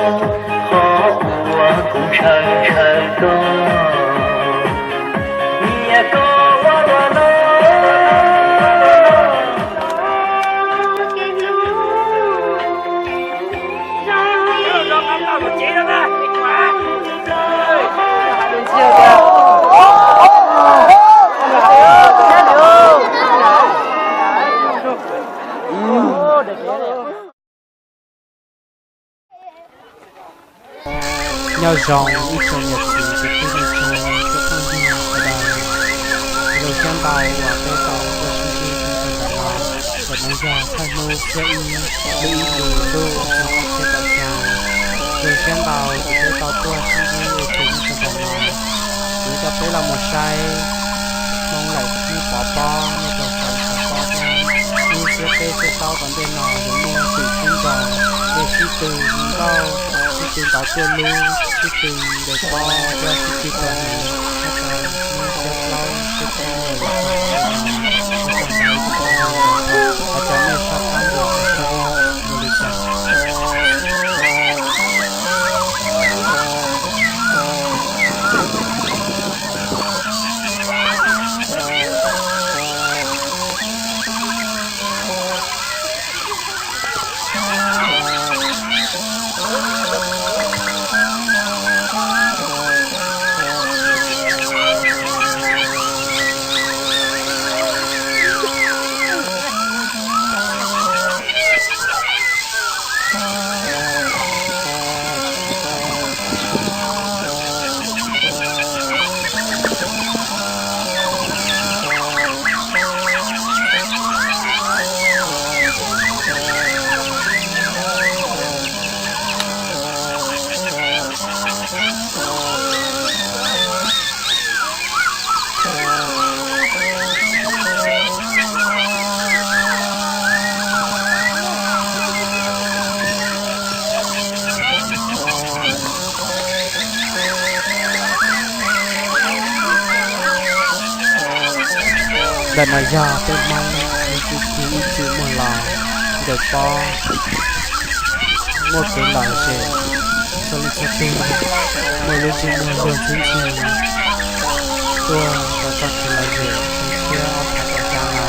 qhov uas kuv ntshaw ntshaw koj, niam koj ua luaj no. Nyob zoo ib tsoom niam txiv kwv tij neej tsa, tsoom phooj ywg sawv daws. Zoo siab ntau uas peb tau tuaj sib ntsib rau ntawm no. Ntawm no yog thawj hnub xiab ib, lub ib hlis ntuj xyoo ob txhiab kaum xya. Zoo siab ntau uas peb tau tuaj sib ntsib ua ke rau ntawm no. Kuv coj peb los mus saib Hmoob laim Hmoob Pov pob nej tau saib xov tooj thiab. Hnub xiab peb xiab plaub tom ntej no yuav muaj tim sib nraus, nej sib tw nkauj, sib tw ntov cuaj lub, sib tw ntes pob thiab sib tw tua hniav nyob rau hnub xiab plaub xiab tsib no. Ua tsaug ntau ib tsoom phooj ywg, thov caw nej soj qab ntuas soj ua li cas. Ntawm no yog peb Hmoob lub txuj ci ib txwm muaj los ncaws pob, muaj kev lom zem, txhua leej txhua tug muaj lub ntsej muag luag ntxhi ntxhi tuaj rau txoj kev lom zem xyoo tshiab ob phav kaum xya no.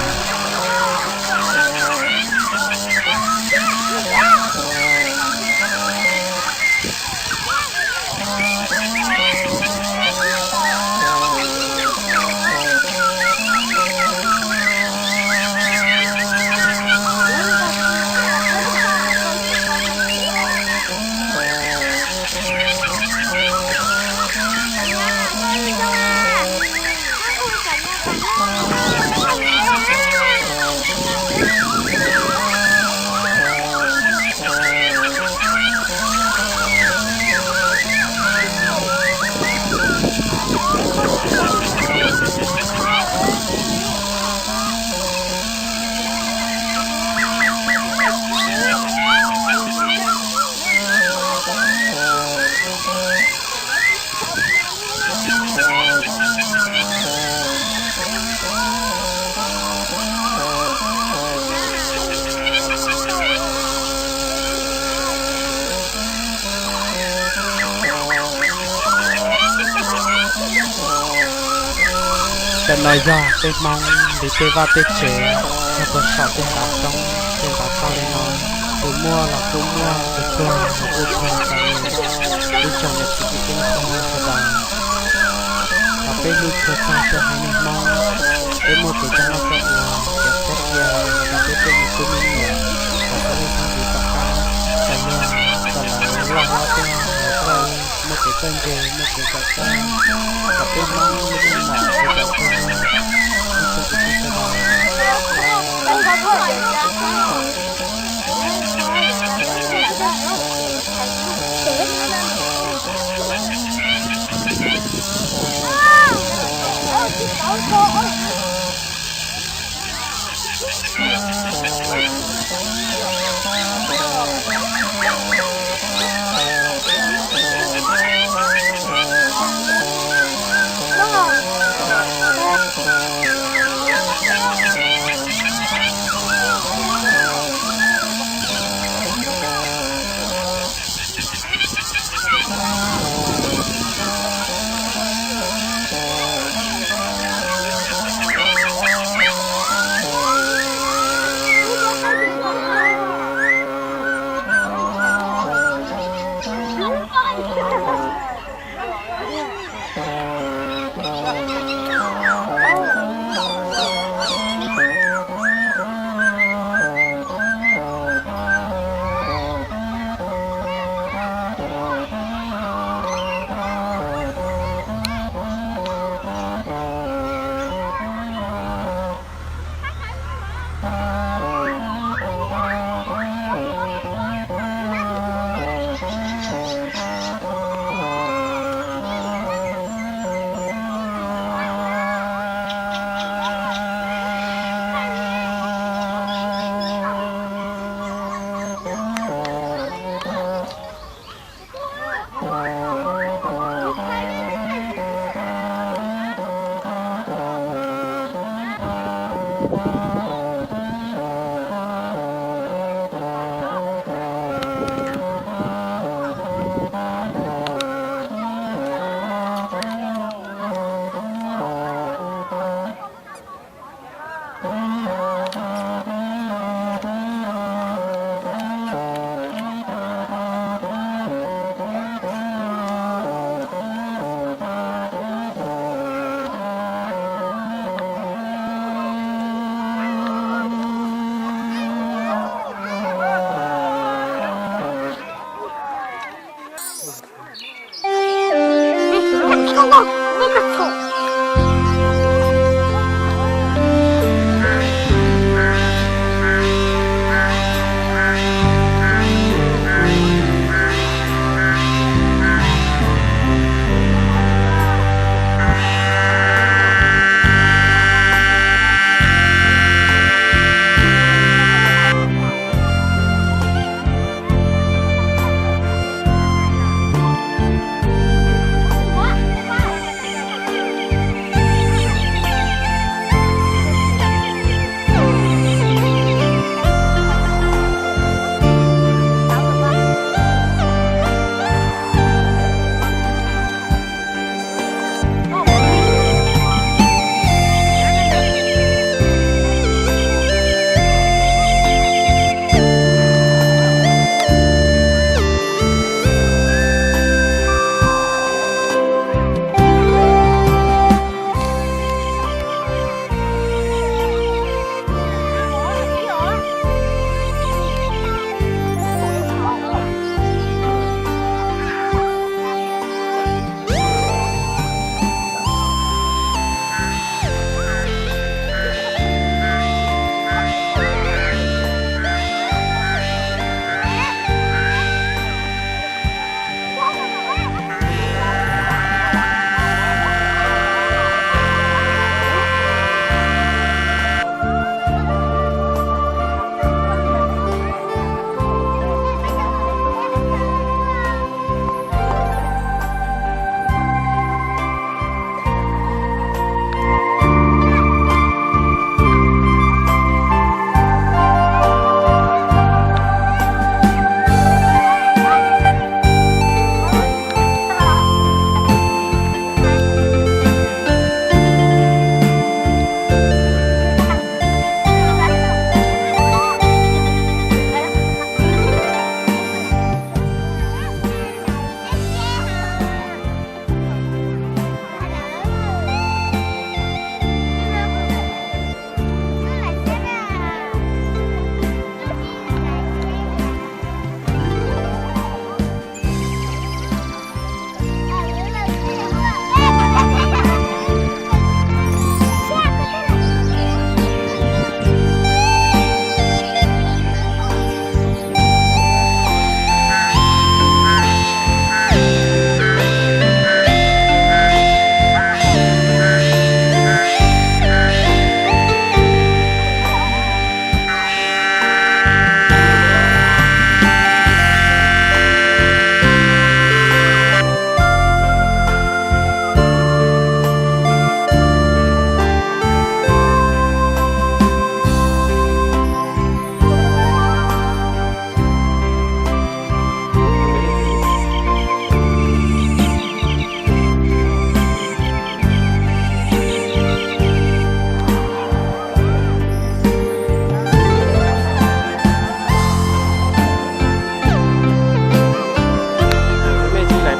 Tam no yog peb Hmoob li tej vaj tej tsev nyob puag saum tej ntav roob tej ntav toj li no. Tus muaj los kuj muaj, tus tuag los kuj tuag tas li. Ib tsoom niam txiv kwv tij neej tsa sawv daws, thov peb hlub tshua txog peb haiv neeg Hmoob, peb muaj kev coj noj coj ua, kev qhuab qhia rau peb tej me tub me nyuam kom txhob txhob ntxim tom qab, kom yog kom lawv loj hlob tuaj lawv txawj muaj kev txawj ntse, muaj kev kawm txawj, kom peb Hmoob lub meej mom sawv daws txawj muaj. Ib tsoom kwv tij sawv daws,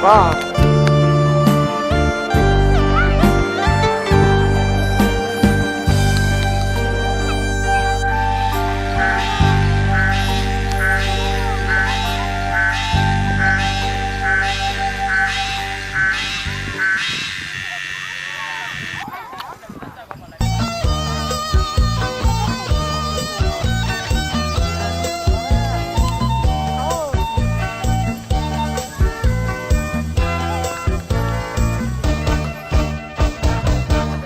Vau.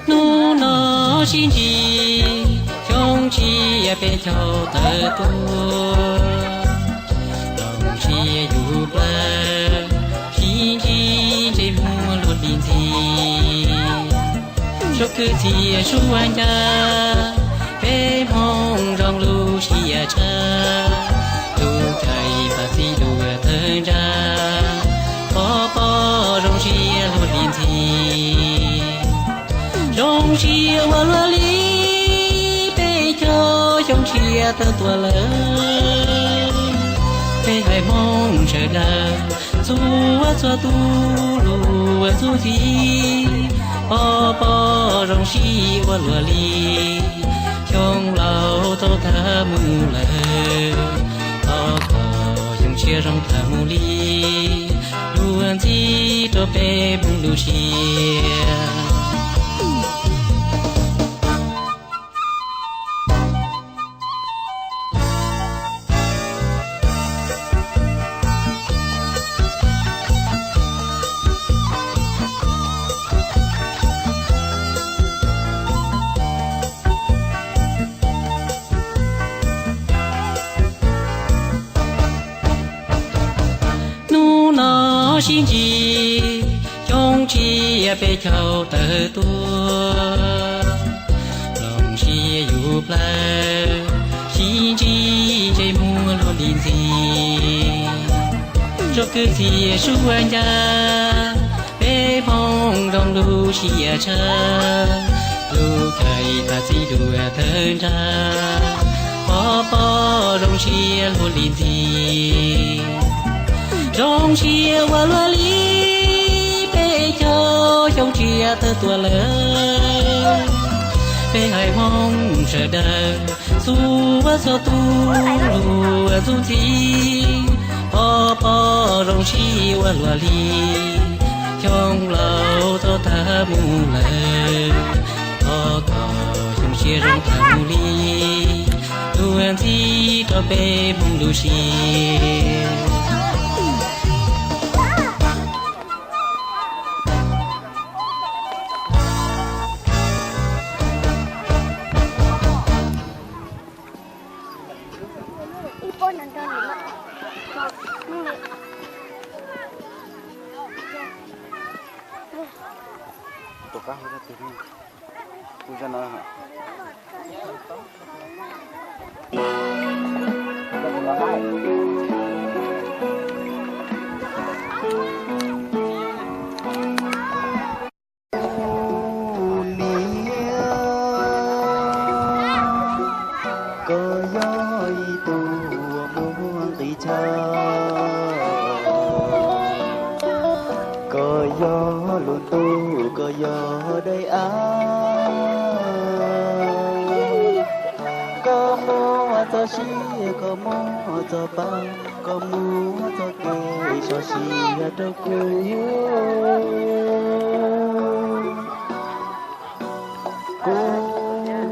Hnub no sib ntsib, xyoo tshiab peb caug tawm tuaj. Zoo siab yus plawg, sib ntsib ntsej muag luag li ntxhi. Zoo kwv txhiaj sua ncaj, peb Hmoob zoo lub siab tshaj. Lub caij pab txi dua thawj ntsa, pov pob zoo siab luag li ntxhi. Zoo siab ua luaj li, peb caug xyoo tshiab tawm tuaj lawm. Peb haiv Hmoob sawv daws, txhua txhua tus lub txuj ci, pov pob zoo siab ua luaj li. Xyoo laus tau tag mus lawm, thov kom xyoo tshiab zoo tag mus li, luag ntxhi rau peb Hmoob lub siab. Hnub no sib ntsib, xyoo tshiab peb caug tawm tuaj. Zoo siab yus plawg, sib ntsib ntsej muag luag li ntxhi. Zoo kwv txhiaj sua ncaj, peb Hmoob zoo lub siab tshaj. Lub caij pab txi dua thawj ntsa, pov pob zoo siab luag li ntxhi. Zoo siab ua luaj li, peb caug xyoo tshiab tawm tuaj lawm. Peb haiv Hmoob sawv daws, txhua txhua tus lub txuj ci, pov pob zoo siab ua luaj li. Xyoo laus tau tag mus lawm, thov kom xyoo tshiab zoo tag mus li, luag ntxhi rau peb Hmoob lub siab. Kuv niam, koj yog ib tug muaj nqis tshav, koj yog lub ntuj, koj yog daim av, koj muaj txoj sia, koj muaj txoj pa, koj muaj txoj kev tso siab rau kuv. Kuv niam,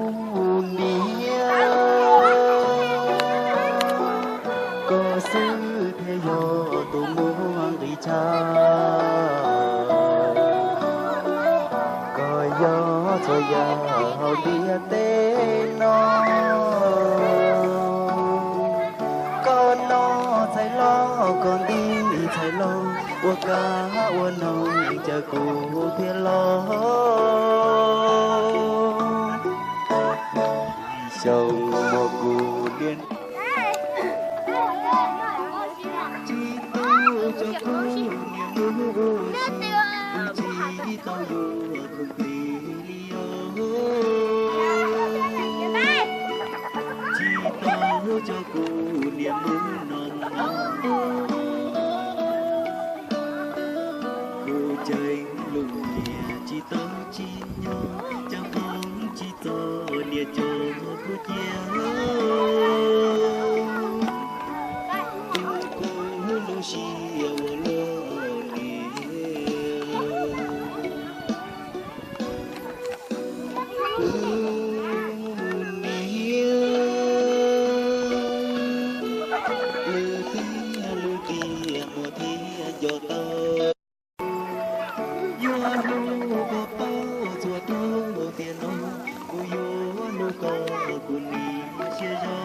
koj xwb thiaj yog tus muaj nqis tshav, koj yog txhua yam hauv ntiaj teb no. Koj noj txhais hlau, koj nti txhais hlau, ua kab ua noog caw kuv thiaj los. Xyoo muaj kuv niam, tsis tau tso kuv niam mus ua si, tsis tau yuav khub plig li os. Tsis tau tso kuv niam mus noj mov. Sia ua luaj li, kuv niam, lwm tiam lub tiam muaj thiab nco tau. Yuav hlub koj paub txhua tus tiam no, kuv yuav hlub koj kuv li siab zoo.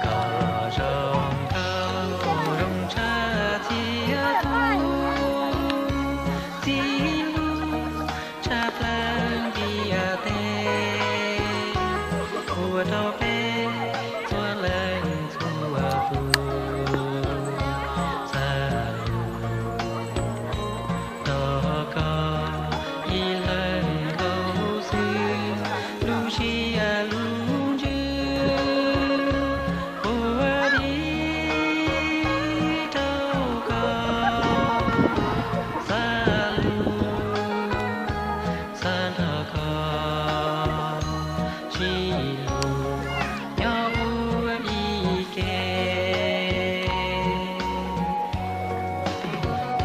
Koj zoo nkauj zoo tshaj txhia tus, txij lub tshaj plaws ntiaj teb, ua rau peb txhua leej txhua tus xav lus rau koj ib leeg nkaus xwb, lub siab lub ntsws ua dib rau koj, xav lus xav nrog koj sib hlub nyob ua ib ke.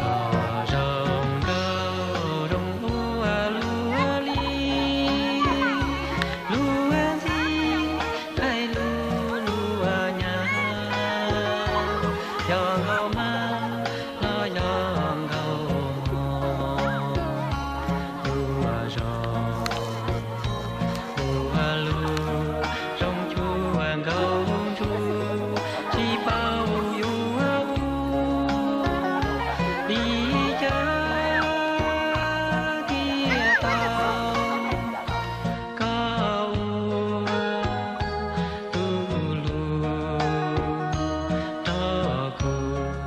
Koj zoo nkauj zoo ua luaj li, luag ntxhi hais lus luag nyav, yog nkauj mab los yog nkauj hmoob, luag zoo ua luaj zoo cuag nkauj ntsuab, tsis paub yuav ua li cas thiaj tau koj ua tus hlub rau kuv.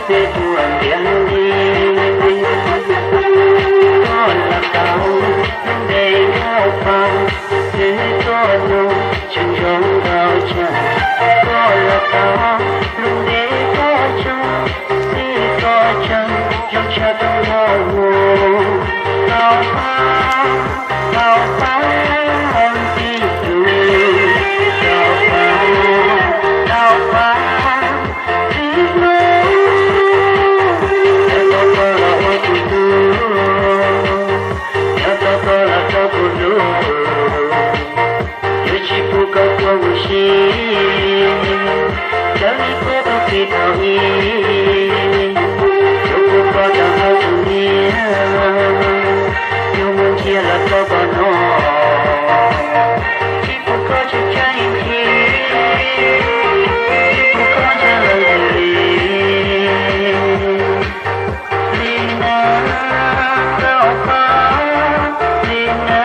Peb tuaj ntiav li, koj los tau lub npe Hauv Pas, xwb koj no tseem zoo nkauj tshaj. Koj los tau lub npe Hauv Pas, xwb koj tseem zoo tshaj tau hauv mus. Hauv Pas, Hauv Pas, hauv tib tus, Hauv Pas, Hauv Pas. Yuav tau koj los ua kuv tub, yuav tau koj los rau kuv hlub, yuav tsis pub koj tuag mus sib, raws li kuv tus txiv thaum ub, yuav pub koj rau hauv tus niam, yuav muab ntsia los rau koj no. Tsis pub koj tsis tshua ib ntsis, tsis pub koj ntshai lawm li. Li na, Hauv Pas, li na,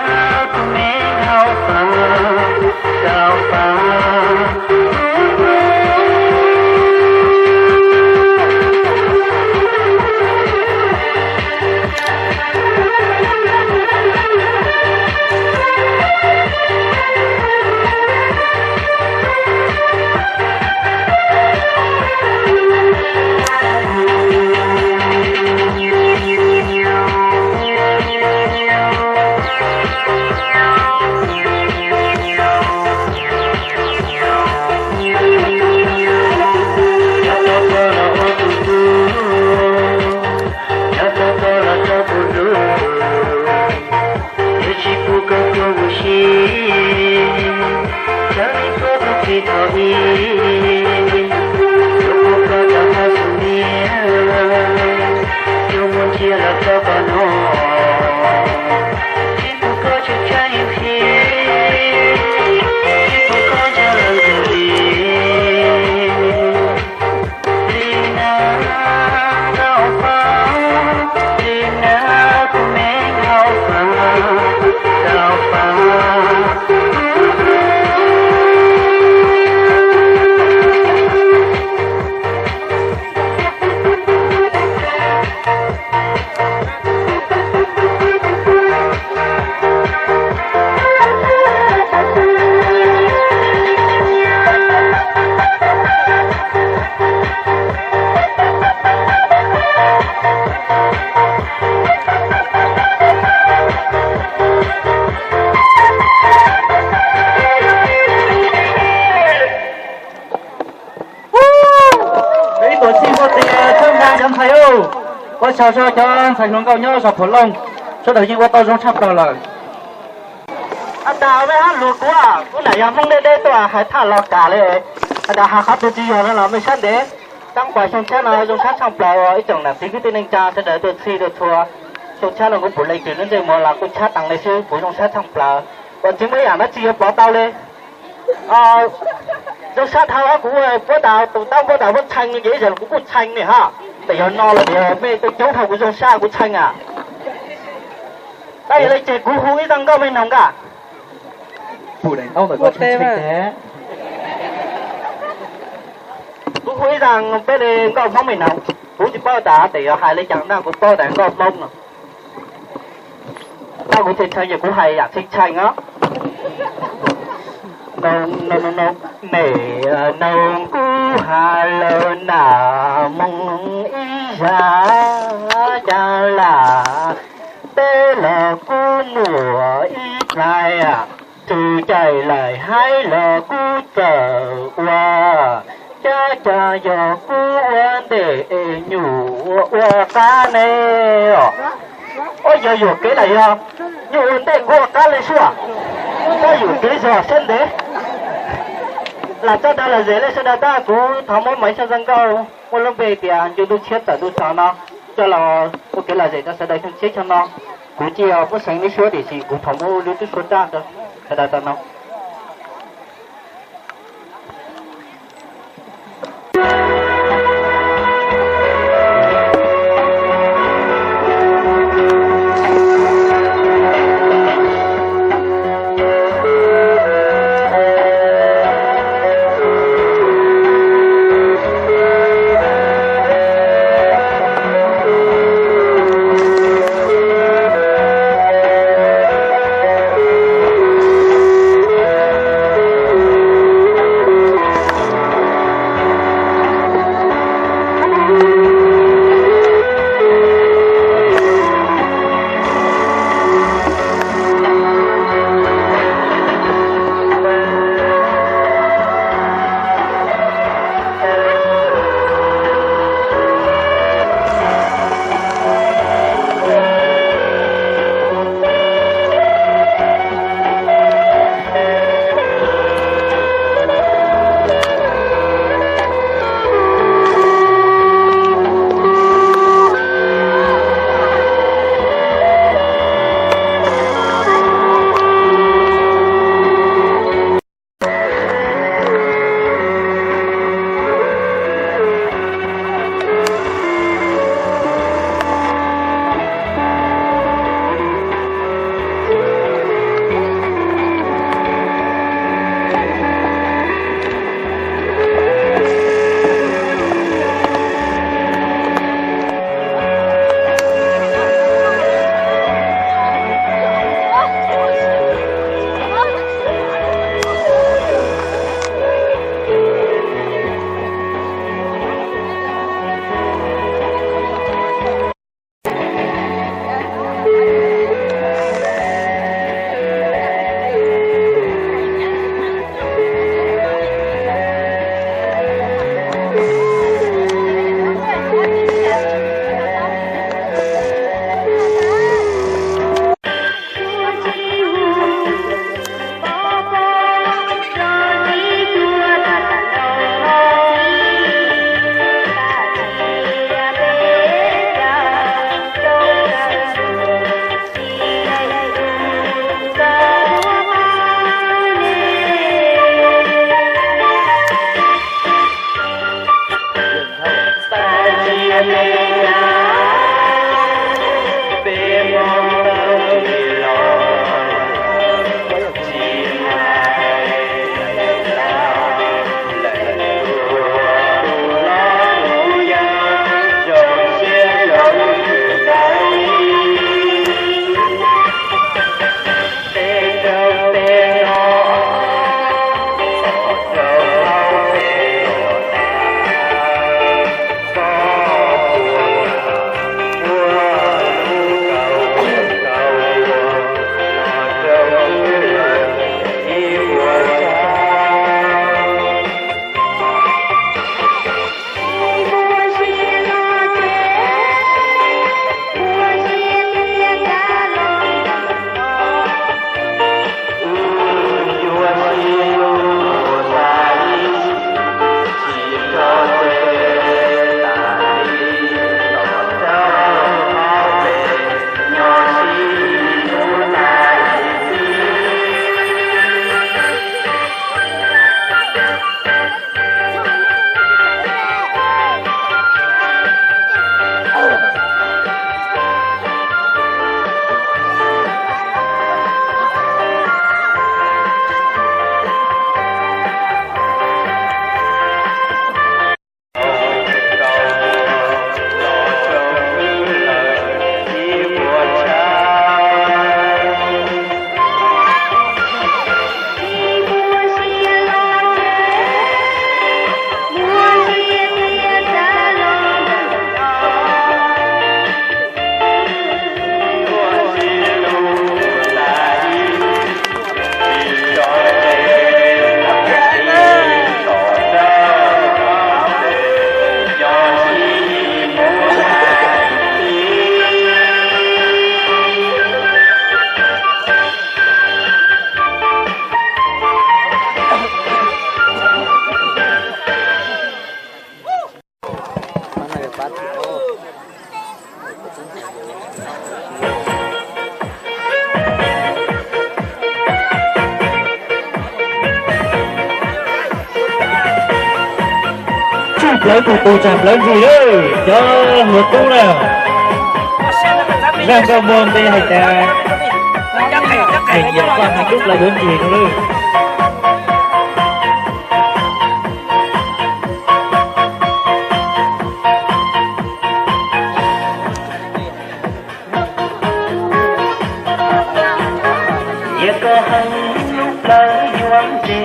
kuv me Hauv Pas, Hauv Pas. Yuav tau koj los ua kuv tub, yuav tau koj los rau kuv hlub, yuav tsis pub koj tuag mus sib, raws li kuv tus txiv thaum ub, yuav pub koj rau hauv tus niam, yuav muab ntsia los rau koj no. Tsis pub koj tsis tshua ib ntsis, tsis pub koj ntshai lawm li. Li na, Hauv Pas, li na, kuv me Hauv Pas, Hauv Pas. Ib tuam txij muaj tes txhawb nqa cov ntxhais ub. Ua tsaug rau cov ntxhais hluas nkauj nyob zos Phuv Looj, sawv daws yeej ua tau zoo tshaj plaws lawm. Has tas mej hab luag kuv, kuv lam yog Hmoob deb deb tuaj hais thaj los kam li. Has tas has qhov twg tsis yog no los mej sab ntev. Tab kuas xyoo tshab no zoo sab tshaj plaws ua ib tsoom nam txiv kwv tij neej tsa sawv daws tuaj txhij tuaj txhua. Xyoo tshab no kuv pum leej twg lub ntsej muag los kuj tshab taag le xwb, kuv zoo sab tshaj plaws. Ua tsis muaj ib yaam dab tsi yuav pov tau le. Zoo sab dhau hab kuv puab tas tus taub puab tas puab tshee no ces ib zaug kuv kuj tshee ne ha. Tes yog no los mej tuaj coob dhau kuv zoo sab kuv tshee a. Tab yog le ces kuv hu ib zaug nkauj mej noog nka. Kuv hu ib zaug peb le nkauj Hmoob mej noog. Kuv tsis paub tas tes yog hais le caag na, kuv paub tas nkauj Hmoob no. Tab kuv tshee tshee ces kuv hais yaam tshee tshee os. Mej noog kuv has lawm na, moog ib zag caag lam peb los kuj muaj ib txhais, txug caij laim haib los kuj txawm ua, cab caag yog kuj ua ntej es nyuj ua qab ne os. Ob yog yuam kev los yog nyuj ua ntej kuv ua qab le sua, koj yuam kev zog sab ntev. Lam txog dag lom zem le sawv daws tab kuv thov muab Maiv Xyooj Zoo Nkauj muaj lub npe tias Ncu Ntuj Tshiab txawm ntuj tsaus no coj los ua kev lom zem rau sawv daws xyoo tshiab xyoo no. Kuv cia puab xeev lub suab tiam sis kuv thov muab lub tub suab raj rau sawv daws tau noog. Tsam plawv tus tus tsam plawv ntsis lawm, cov hluas tub na. Zaj nkauj muag npe hais tias, hais tias koj hais coob plawv tus ntsis no lawm. Nyiam koj heev lub plawv yuav nres,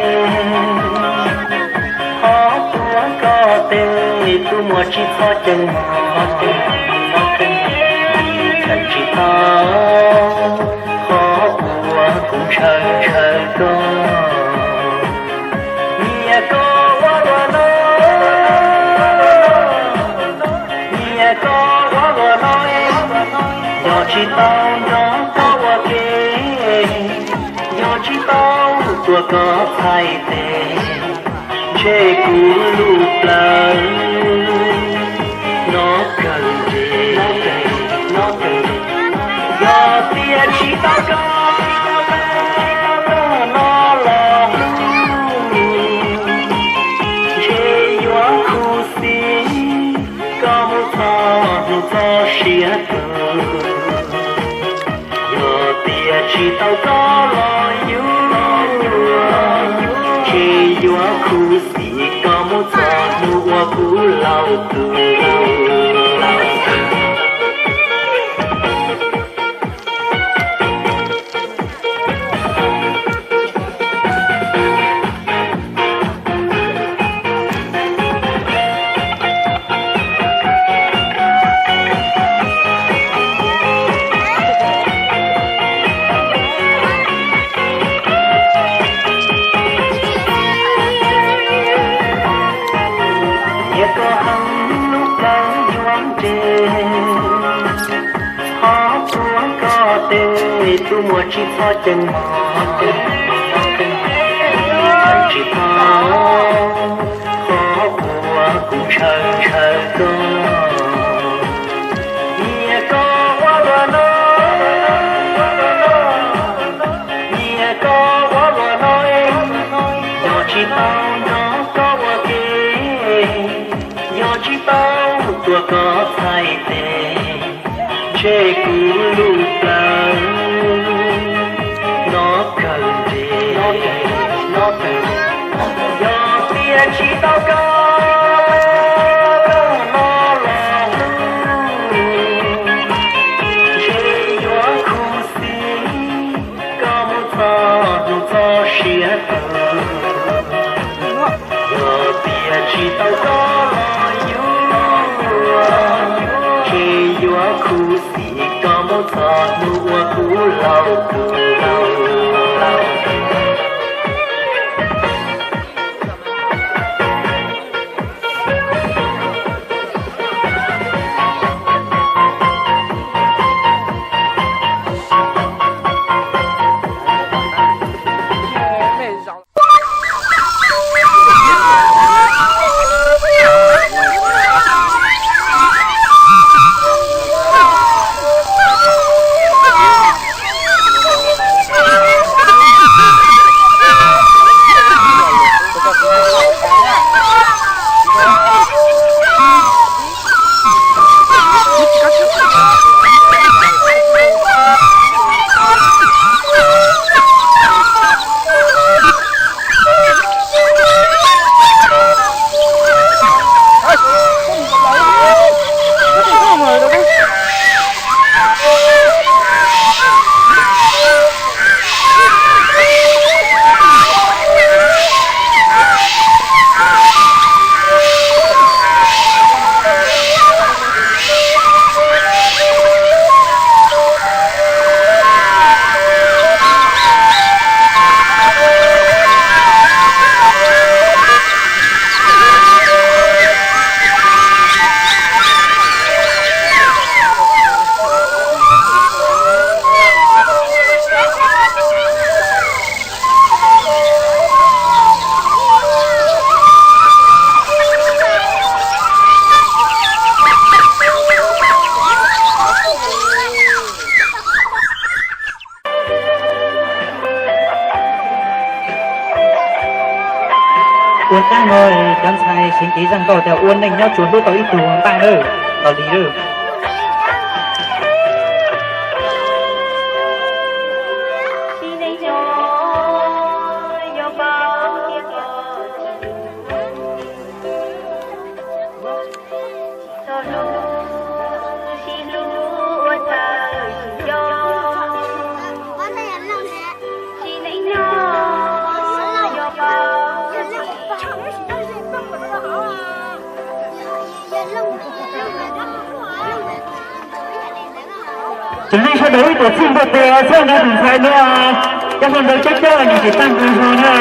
ho tuav koj tes, tus muam tsis txhob ceeb mog, tsis tau, qhov uas kuv ntshaw ntshaw koj. Nyiam koj ua luaj no, nyiam koj ua luaj no, yog tsis tau nrog koj ua ke, yog tsis tau tuav koj txhais tes, ntshe kuv lub plawv no kawg nres, no kawg nres. Yog tias tsis tau koj no los hlub, ntshe yuav khuv xim koj mus txog hnub txoj sia tug. Yog tias tsis tau koj los yuav, ntshe yuav khuv xim koj mus txog hnub uas kuv laus tug. Nyiam koj heev lub plawv yuav nres, ho tuav koj tes, tus muam tsis txhob ceeb mog, tsis tau, qhov uas kuv ntshaw ntshaw koj. Nyiam koj ua luaj no, nyiam koj ua luaj no, yog tsis tau nrog koj ua ke, yog tsis tau Ua koj txhais tes, ntshe kuv lub plawv no kawg ntshe, yog tias tsis tau koj no los ntshe yuav khuv xim koj mus txog hnub txoj sia tu. Yog tias tsis tau koj los yuav, ntshe yuav khuv xim koj mus txog hnub uas kuv laus tus. Ua tag no, cov ntxhais Xeev Cev zaj nkauj tias ua neej nyob tsuas hlub tau ib tug npaj nawb, los li lawm. Tseem nej sawv daws ib tuam txij npaj tes txhob nqa tus ntxhais no, cov hluas nraug coob coob los nim tsis tag nqi hlo na.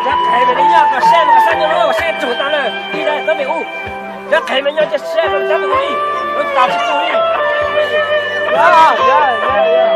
Rab qhev me nyob kom sab, kom sab nyob lub kom sab tsug tau lawm ib daim tab pem ub. Rab qhev me nyob cia sab kom sab tus li, lub tas tsis tu li. Yog, yog, yog, yog.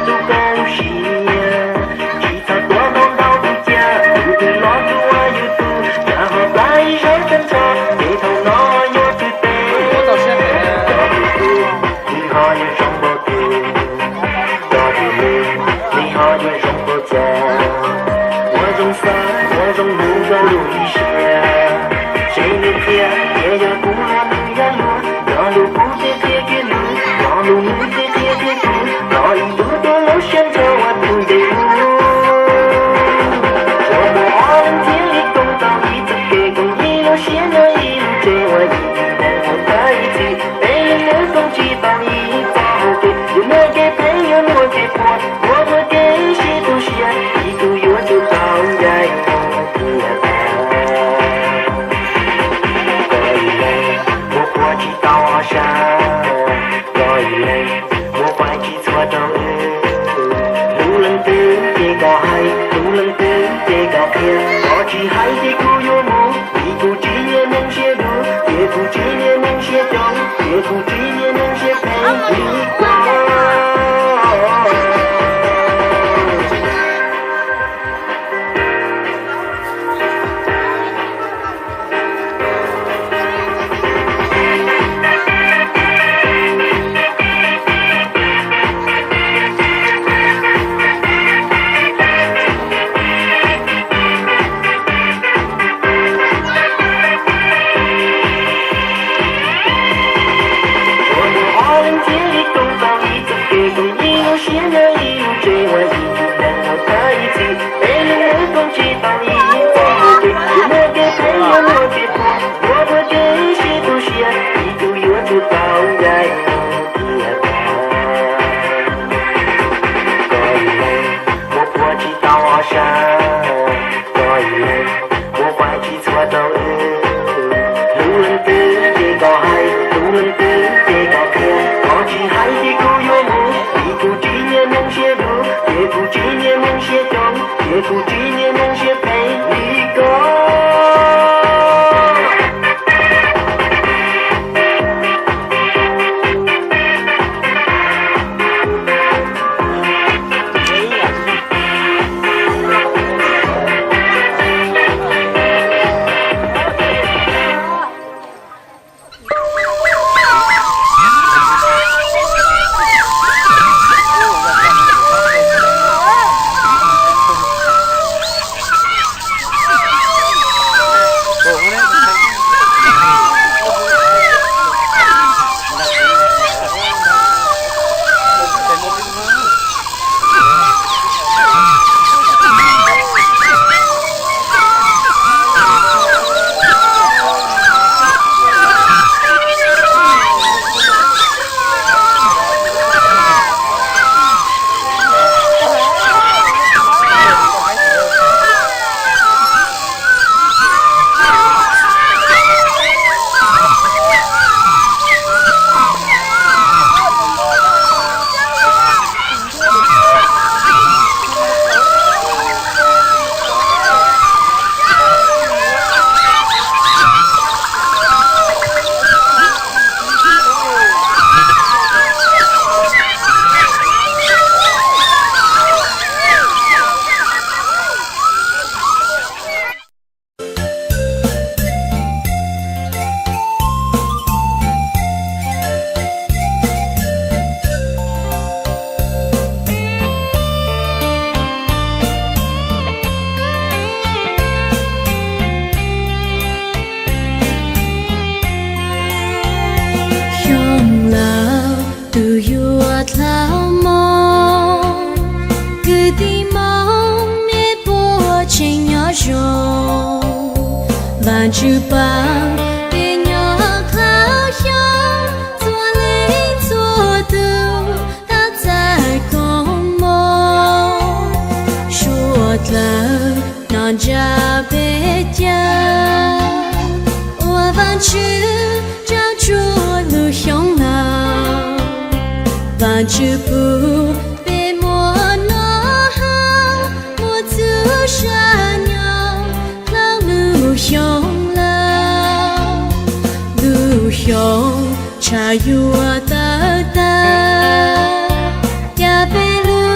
Tus koj lub siab, tsis txhob tuav ntau ntau tus cia, tus twg los tsuas yog yus tus, tsam ho pab ib zaug tag nrho, ces thaum no yuav tsum tes. Cov tus tub, nws ho yuav zoo npaum twg, cov tus me, nws ho yuav zoo npaum cas. Ua zoo xav, ua zoo hlub koj lub hwj siab, seb nws qhia tias yog kuv los nws yog luag, cov lus kuv thiaj qhia kiag nws, cov lus nws thiaj qhia kiag kuv, los ib tug tuaj lub siab nrho ua tus ntes kuv. Ua mus ob leeg thiaj li koom tau ib txoj kev koom, ib lub siab nyob ib lub tsev, ua ib tug neeg ua tag ib txhis, peb leeg nyob koom tsis tau ib txoj hau kev, yuav muaj kev phem yuav muaj kev puas, yuav muaj kev sib tu siab, ib tug yuav tsum tau ncaim tiag tiag. Koj ib leeg muab pua tsis tau ob sab, koj ib leeg muab faib tsis txhua rau wb. Hlub leej twg ces koj hais, hlub leej twg ces koj qhia, koj tsis hais ces kuv yuav mus, vim kuv tsis yog neeg siab dub, ces kuv tsis yog neeg siab coob, ces kuv tsis yog neeg siab phem li koj. Ua mus ob leeg thiaj li koom tau ib txoj kev koom, ib lub siab nyob ib lub tsev, ua ib tug neeg ua tag ib txhis, peb leeg nyob koom tsis tau ib txoj hau kev, yuav muaj kev phem yuav muaj kev puas, yuav muaj kev sib tu siab, ib tug yuav tsum tau ncaim tiag tiag. Koj ib leeg muab pua tsis tau ob sab, koj ib leeg muab faib tsis txhua rau wb. Hlub leej twg ces koj hais, hlub leej twg ces koj qhia, koj tsis hais ces kuv yuav mus, vim kuv tsis yog neeg siab dub, ces kuv tsis yog neeg siab coob, ces kuv tsis yog neeg siab phem li koj. Xyoo laus tus yuav dlhau moog, kwv tij Moob nej puas tseem nyob zoo? Vaajtswv paab peb nyob dlhau xyoo, txhua leej txhua tug tau txais koom moov. Suav dlawg noj ntsa peb ca, ua Vaajtswv tsaug tsua lug xyoo laus. Vaajtswv pub peb muaj noj haus, muaj txuj sa nyob dlhau lug xyoo laus. Lug xyoo tshav yuav tawm tag, ca peb lug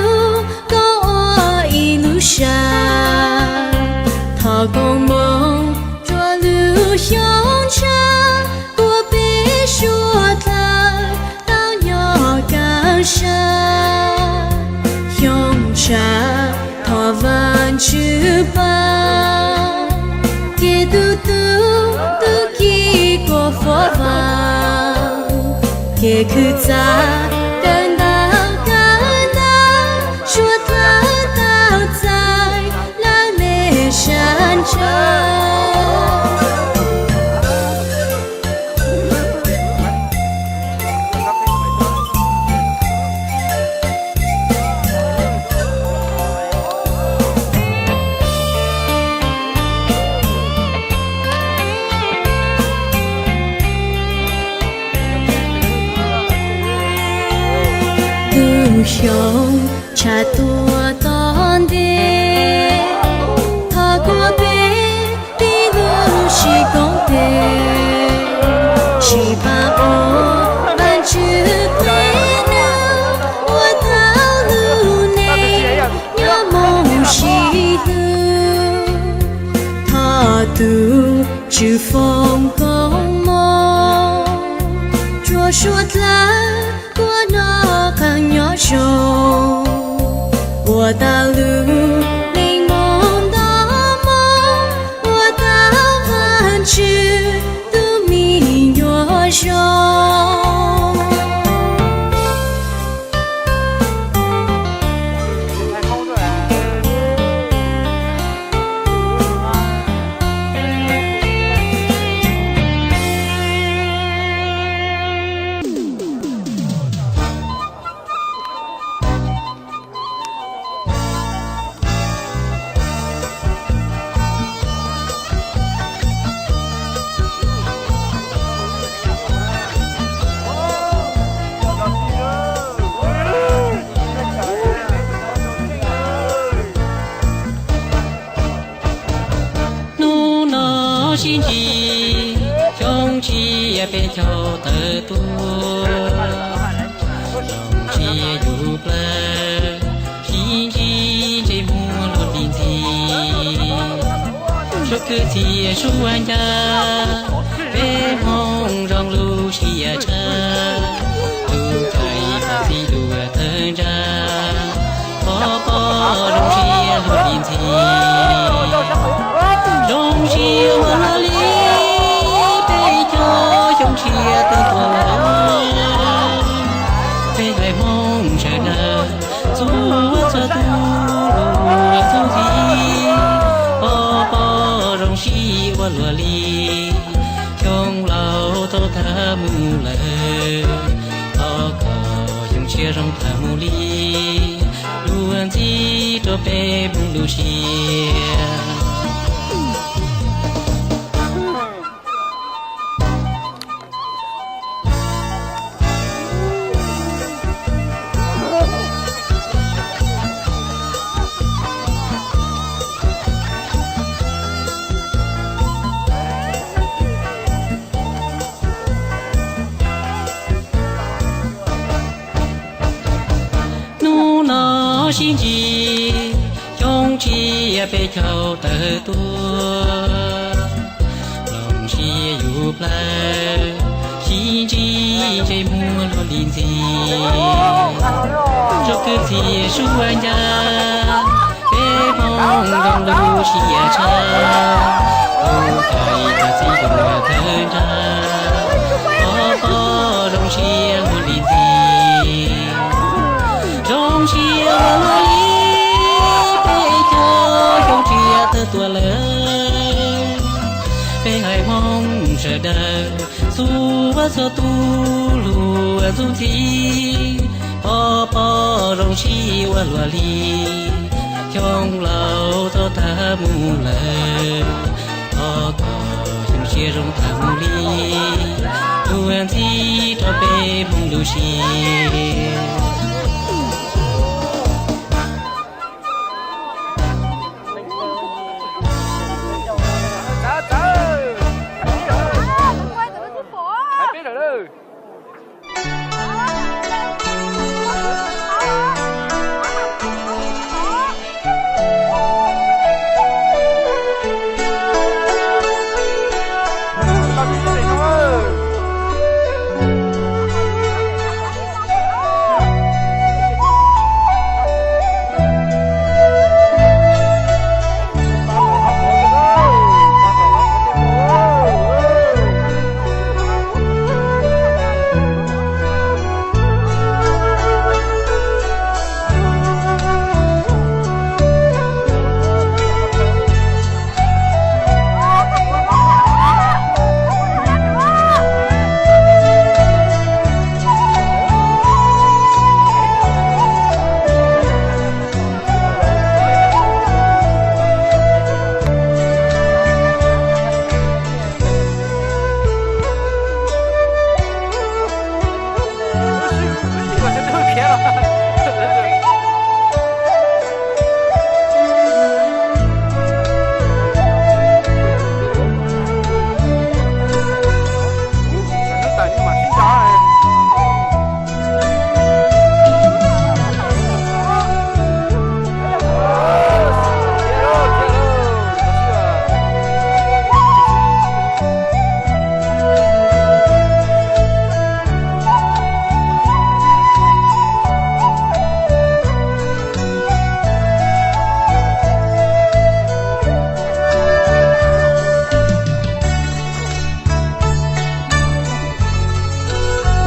Tswv Pab, kev tu tub tub ki kuas fov vam, kev khwv txav kawm ntawv kawm ntawv, suav dlawb tau txais lawv me sab ntsws. Tus xyoo tshav tuaj tom ntej, thov kuas peb tib lub sib koom tes, sib pab ua Vajtswv tes num, ua tau lub neej nyob moo sib hlub. Thov tus Tswv foom koob hmoov rau suav dlawb kuas noj qab nyob zoo, ua tau lub neej moo nto moo, ua tau Vajtswv tus me nyuam zoo. Hnub no sib ntsib, xyoo tshiab peb caug tawm tuaj. Zoo siab yug plawg, sib ntsib ntsej muag luag hli ntxhi. Suav kwv txhiaj suav ncaj, peb Hmoob zoo lub siab tshaj. Tub cai txi dua tawg ntsa, pov pob zoo siab luag hli ntxhi. Zoo siab ua luag li, peb cov xyoo tshiab tawm tuaj lawm. Peb haiv Hmoob sawv daws, txhua txhua tus luag txuj ntxhi. Pov pob zoo siab ua luag li, xyoo laus tau tag mus lawm. Thov kom xyoo tshiab zoo tag mus li, luag ntxhi rau peb Hmoob lub siab. Hnub no sib ntsib, xyoo tshiab peb caug tawm tuaj. Zoo siab yug plawg, sib ntsib ntsej muag luag hli ntxhi. Suav kwv txhiaj suav ncaj, peb Hmoob zoo lub siab tshaj. Tub cai txi dua tawg ntsa, pov pob zoo siab luag hli ntxhi. Zoo siab ua luag li, peb cov xyoo tshiab tawm tuaj lawm. Peb haiv Hmoob sawv daws, txhua txhua tus luag txuj ntxhi. Pov pob zoo siab ua luag li, xyoo laus tau tag mus lawm. Thov kom xyoo tshiab zoo tag mus li, luag ntxhi rau peb Hmoob lub siab.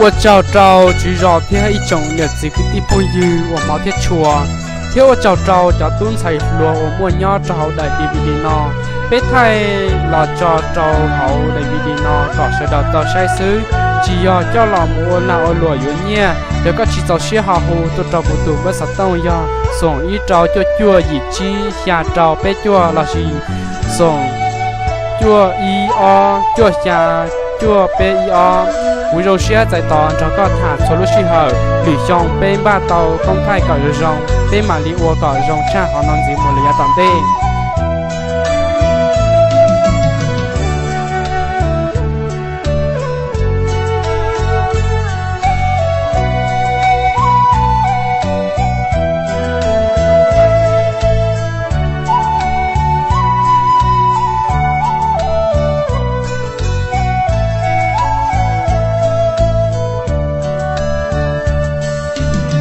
Ua tsaug rau tswv zos thiab ib tsoom niam txiv kwv tij phooj ywg uas hmov thiab tshua, thiab ua tsaug rau cov tub ntxhais hluas uas muaj nyob rau hauv daim D V D no. Peb thaij los tso rau hauv daim D V D no kom sawv daws tau saib xwb, tsis yog coj los mus ua lag ua luam yuav nyiaj. Yog koj tsis txaus siab ho hu tuaj rau kuv tus npawb xov tooj yog xoom ib rau cuaj cuaj yim tsib xya rau peb cuaj lossis xoom cuaj ib ob cuaj xya cuaj peb ib ob. Kuv zoo siab txais tos nrog koj tham txhua lub sij hawm. Lwm xyoo peb npaj tau koob thaij kom zoo zoo, peb mam li ua kom zoo tshaj qhov no ntxiv mus lawm yav tom ntej.